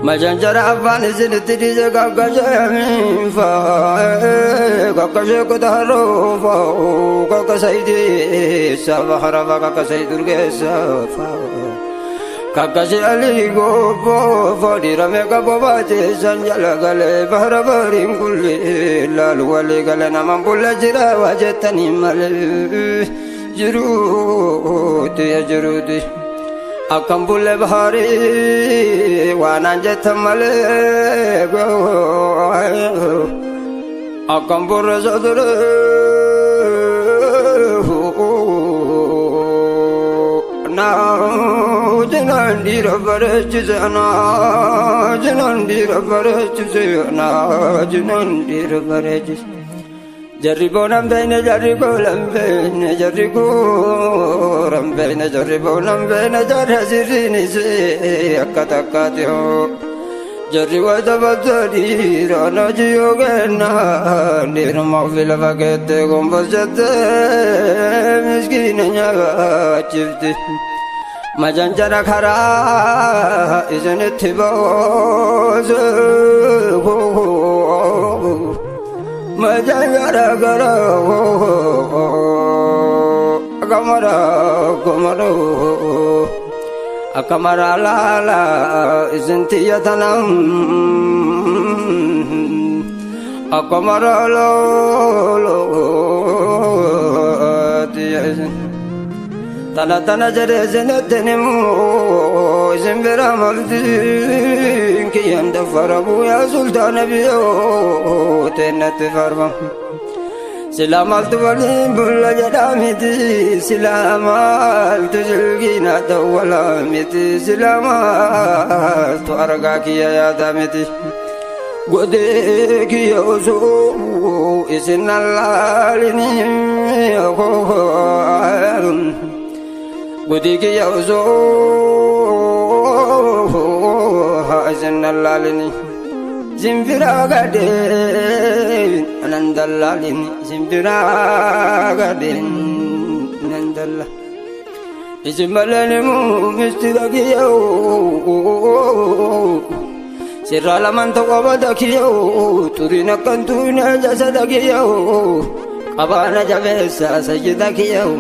Majanjara abbaan isinitti dhiise kakkashee faa kakkashee kutaaroo faa kakkasayidii saba harafa kakkasayid urgeessa faa kakkashee alii gobboo faa dhiirame qaboo baacheessan jala galee bahara bariin kulli laalu walii gale naman bulle jira waa jettanii malee jiruuti jiruuti. Akkam bulle baharii waanaan jettan malee akkam burre sodure naa dhiira bareechise naa jinaan dhiira bareechise naa jinaan dhiira bareechise. Jarri boonaan beekne jarri goolan beekne jarri gooran beekne jarri boonaan beekne jarri asirriinis akka takkaati hoo. Jarri wayita bakka dhiiraa na jiyoo kennaa dhiiruma ofii lafa keettee gombos jettee miskiina nyaachifti. Majanjara karaa isinitti boosu. Majanjara karaa gamara gamara akkamara laala isin tiyyatanam akkamara loolo tiyya isin tana tana jedhe isinitti himu isin bira maltiin kiyyan daffaramu yaa sultaana biyyoo teennatti farfamu. Sila maaltu waliin bulla jedhaa miti sila maaltu silgiina dawwalaa miti sila maaltu argaa kiyya yaadaa miti. Godee kiyya osoo isin allaalini godee kiyya osoo isin allaalini. Simbira gadeen anan dallaalini simbira gadeen anan dalla. Isin malee nimuu mistira kiyyoo sirra lamaan ta'uu abada kiyyoo turiin akkan tuune jasada kiyyoo qabaana jabeessa sayyida kiyyoo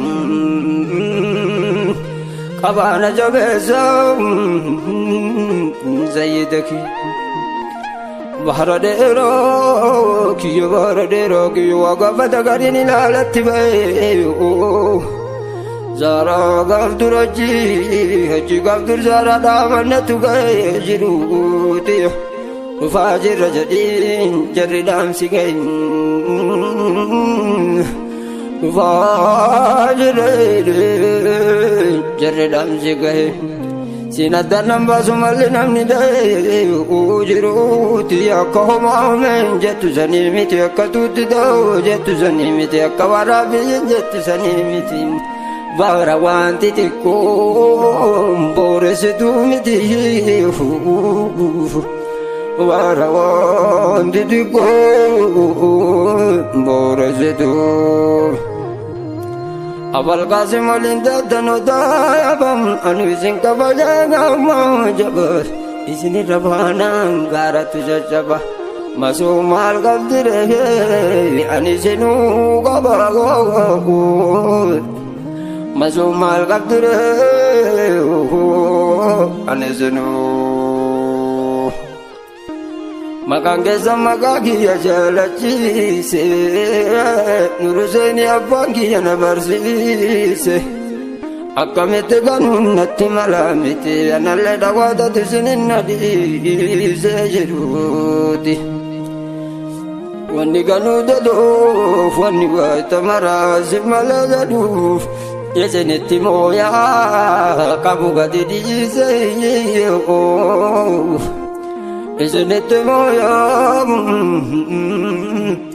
qabaana jabeessa sayyida kiyyoo. Bahara dheeroo kiyya bahara dheeroo kiyya waa gaafata gariin ilaalatti ba'ee Zaaraa gaaf dura achi gaaf dur zaaraa dhaabannatu ga'ee jiruuti dhufaa jirra jedhiin jarri dhaamsi ga'e dhufaa jirra jarri dhaamsi ga'e. Sin addaan baasu malli namni da'ee jiruuti akka homaameen jettu sanii miti akka tuutti da'u jettu sanii miti akka waraabiyyin jettu sanii miti. Bara wanti xiqqoon booressituu miti. Bara wanti xiqqoon booressituu. Abal Qaasim waliin daddanu daayabam anu isin kabajaa gamaa jabas isin irra baanaan gaaratti caccaba. Masuu maal qabdi ani isinuu qaba Masuu maal qabdi ani isinuu. Maqaan keessan maqaa kiyya jaalachiise Nuruseenii abbaan kiyya na barsiise Akkamitti ganuun natti mala miti anallee dhawaatatu isinin na dhiise jedhuuti. Wanni ganuu jedhuuf wanni waayita maraa si malee jedhuuf isinitti mooyaa qabu gadi dhiise. Isinitti mooyaa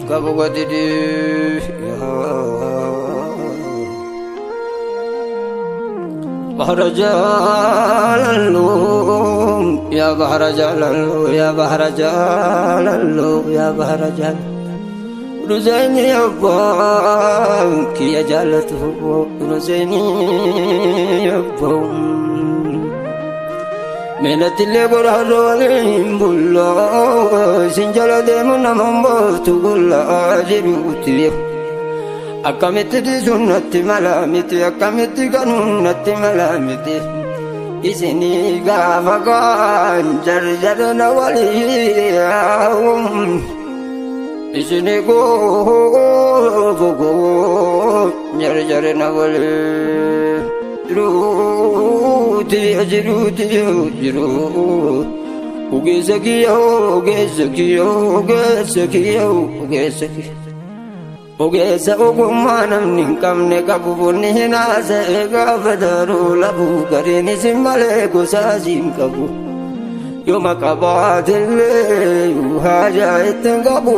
qabu gadi dhiise. بحر جلالو يا بحر جلالو يا بحر جلالو يا بحر جلالو رزيني أبوك يا جالته رزيني أبوك Meenattillee goraarra waliin bullaa isin jala deemu naman baaftu gullaa jiruuti. Akkamitti dhiisuun natti mala miti, akkamitti ganuun natti mala miti. Isinii gaafa kaan jarjarna walii, isinii goofa goon jarjarna walii. Jiruuti jiruuti jiruu. Ogeessa kiyya, ogeessa kiyya, ogeessa kiyya, ogeessa kiyya. Ogeessa ogummaa namni hin qabne qabu, bunni hin haasa'e gaafa daruu labu, gariin isin malee gosaa siin qabu. Yooma qabaatillee haajaa ittiin qabu,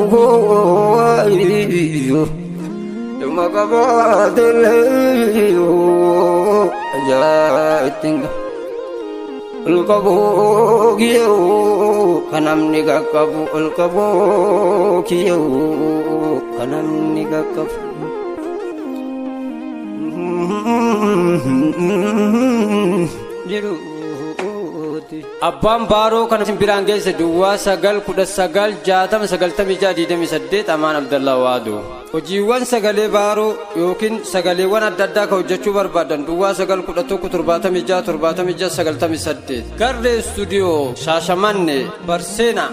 yooma qabaatillee haajaa ittiin qabu. Ol qabuu kiyyoo kan namni qaqqabu, ol qabuu kiyyoo kan namni qaqqabu. Jiruuti. Abbaan Baaroo kan isin biraan geesse Duwwaa 9 19 60 96 28, Amaan Abdallaa Waaduu. Hojiiwwan sagalee Baaroo yookiin sagaleewwan adda addaa kan hojjechuu barbaadan Duwwaa 9 11 76 76 98. Garree Istuudiyoo, Shaashamanne, Barseena.